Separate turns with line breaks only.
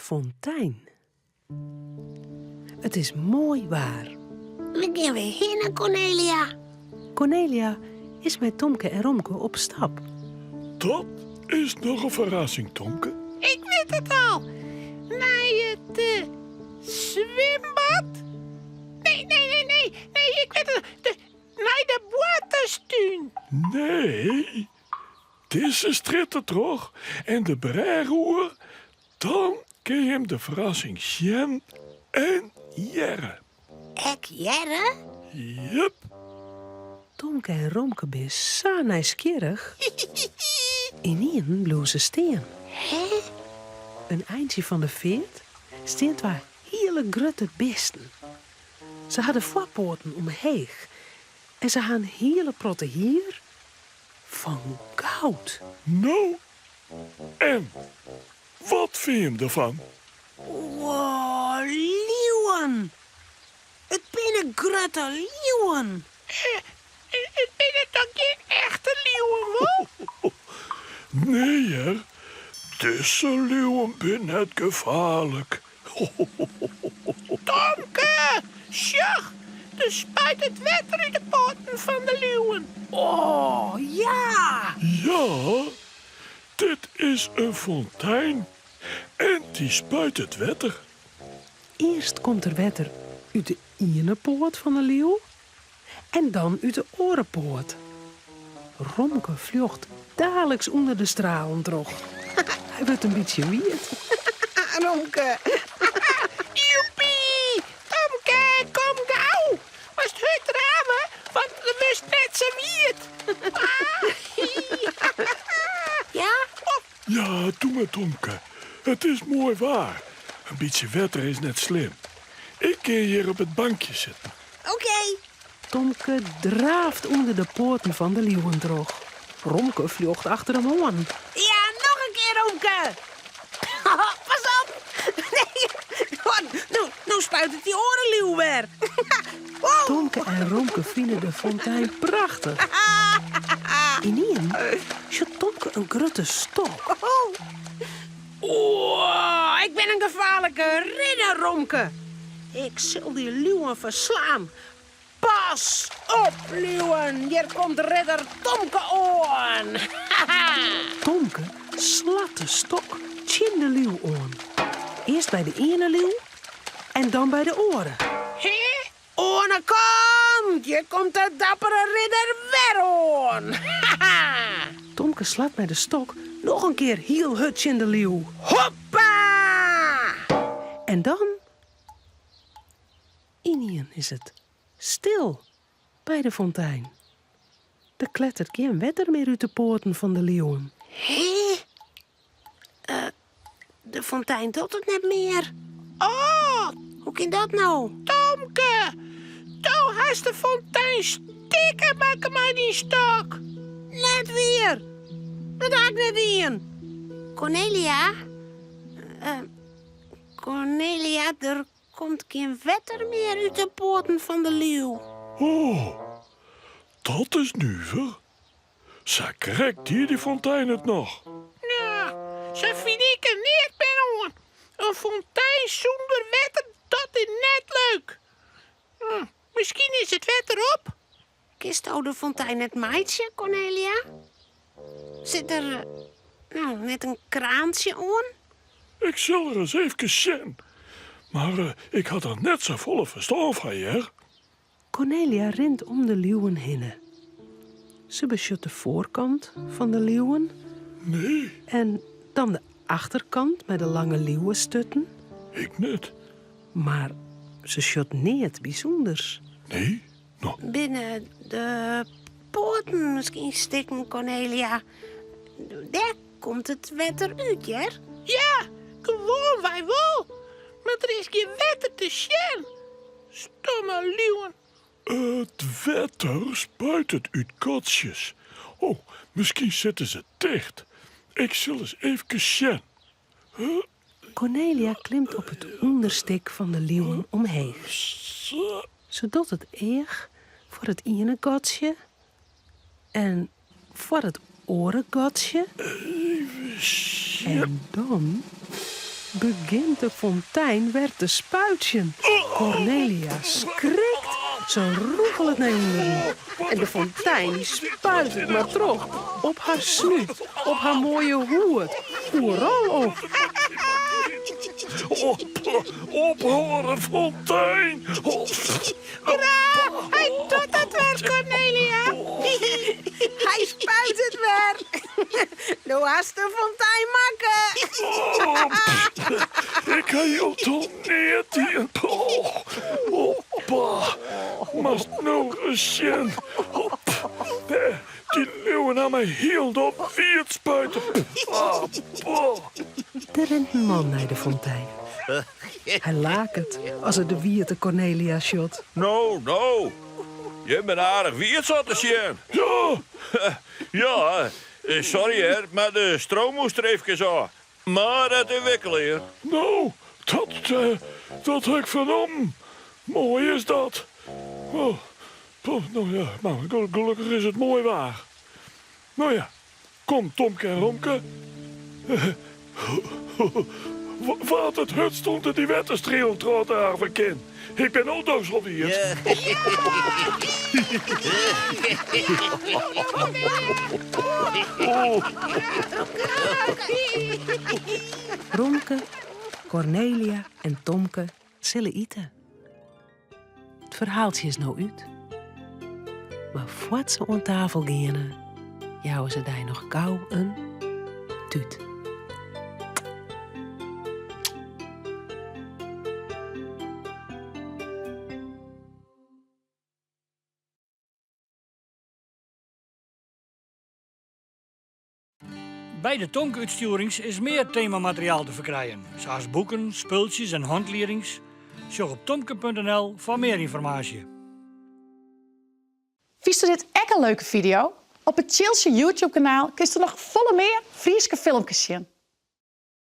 fontein. It is moai waar.
Wêr gean we hinne, Kornelia?
Kornelia is mei Tomke en Romke op stap.
Dat is noch in ferrassing, Tomke.
Ik wit it al. Nei it eh, swimbad? Nee, nee, nee, nee. Nee, ik wit it. De, nei de boarterstún.
Nee, dizze strjitte troch en de brêge oer, dan kin jim de ferrassing sjen en hearre.
Ek hearre?
Jep.
Tomke en Romke binne sa nijsgjirrich. Ynienen bliuwe se stean.
Hè?
In eintsje fan de feart stean twa hiele grutte bisten. Se ha de foarpoaten omheech en se ha in hiele protte hier fan goud.
No en, wat fine jim derfan?
Wow, liuwen! It binne grutte liuwen!
It binne toch gjin echte liuwen, wol?
Nee hear, dizze liuwen binne net gefaarlik.
Tomke, sjoch, der spuit it wetter út de poaten fan de liuwen.
Oh, ja!
Ja, dit is in fontein en dy spuit it wetter.
Earst komt der wetter út de iene poat fan de liuw en dan út de oare poat. Romke fljocht daliks ûnder de stralen troch. Hy wurdt in bytsje wiet.
Romke. Joepie! Tomke, kom gau! Moatst hurd drave, want dan wurdst net sa wiet.
Ja?
Ja, doe mar Tomke. It is moai waar. In bytsje wetter is net slim. Ik kin hjir op it bankje sitten.
Oké.
Tomke draaft ûnder de poaten fan de liuwen troch. Romke fljocht achter him oan.
Ja, noch in kear, Romke! Pas op! Nee, no, no spuitet dy oare liuw wer.
Tomke en Romke fine de fontein prachtich. Ynienen sjocht Tomke in grutte stok.
Oeh, ik bin in gefaarlike ridder, Romke. Ik sil dy liuwen ferslaan. Pas op, liuwen, hjir komt ridder Tomke oan.
Tomke slat de stok tsjin de liuw oan. Earst by de iene liuw en dan by de oare.
Hé? Oan 'e kant, hjir komt de dappere ridder wer oan.
Tomke slat mei de stok noch in kear hiel hurd tsjin de liuw.
Hoppa!
En dan, ynienen is it stil by de fontein. Der klettert gjin wetter mear út de poaten fan de liuwen.
Hé? De fontein docht it net mear.
Oh!
Hoe kin dat no?
Tomke, do hast de fontein stikken makke mei dyn stok.
Net wier! Dat ha ik net dien. Kornelia? Kornelia, der komt gjin wetter mear út de poaten fan de liuw.
Oh, dat is nuver. Sa krekt die dy fontein it noch.
No, sa fyn ik der neat mear oan. In fontein sûnder wetter, dat is net leuk. Hm, miskien is it wetter op.
Kinsto de fontein net meitsje, Kornelia? Sit der no net in kraantsje oan?
Ik sil ris eefkes sjen. Mar ik ha der net safolle ferstân fan, hear.
Kornelia rint om de liuwen hinne. Se besjocht de foarkant fan de liuwen.
Nee.
En dan de achterkant mei de lange liuwesturten.
Ik net.
Mar se sjocht neat bysûnders.
Nee, no.
Binne de poaten miskien stikken, Kornelia? Dêr komt it wetter út, hear.
Ja, gewoanwei wol. Mar der is gjin wetter te sjen. Stomme liuwen.
It wetter spuitet út gatsjes. Oh, miskien sitte se ticht. Ik sil ris eefkes sjen.
Kornelia klimt op it ûnderstik fan de liuwen omheech. Se docht it each foar it iene gatsje en foar it oare gatsje.
Even sjen.
En dan Begjint de fontein wer te spuitsjen. Kornelia skrikt, se rûgelet nei ûnderen. En de fontein dy spuitet mar troch, op har snút, op har moaie hoed, oeral op.
Op, ophâlde, fontein!
Hoera, hy docht it wer, Kornelia!
Hy spuitet wer! Do hast de fontein makke!
Ik ha hielendal neat dien. Hoppa, moatst no ris sjen. Dy liuwen ha my hielendal wiet spuite.
Der rint in man nei de fontein. Hy laket as er de wiete Kornelia sjocht.
No, no, jim binne aardich wiet sa te sjen.
Ja!
Ja, sorry hear, mar de stroom moast der eefkes ôf. Mar dat is wer klear.
No, dat, dat ha ik fernommen. Moai is dat. Oh, no ja, mar gelokkich is it moai waar. No ja, Kom Tomke en Romke. Wa't it hurdst ûnder dy wetterstrielen trochdrave kin. Ik bin no dochs al wiet.
Romke, Kornelia en Tomke sille ite. It ferhaaltsje is no út. Mar foar't se oan tafel geane, jouwe se dy noch gau in tút.
By de Tomke-útstjoerings is mear temamateriaal te ferkrijen, sa as boeken, spultsjes en hantliedings. Sjoch op tomke.nl foar mear ynformaasje.
Fynsto dit ek in leuke fideo? Op it Tsjiltsje YouTube kanaal kinsto noch folle mear Fryske filmkes sjen.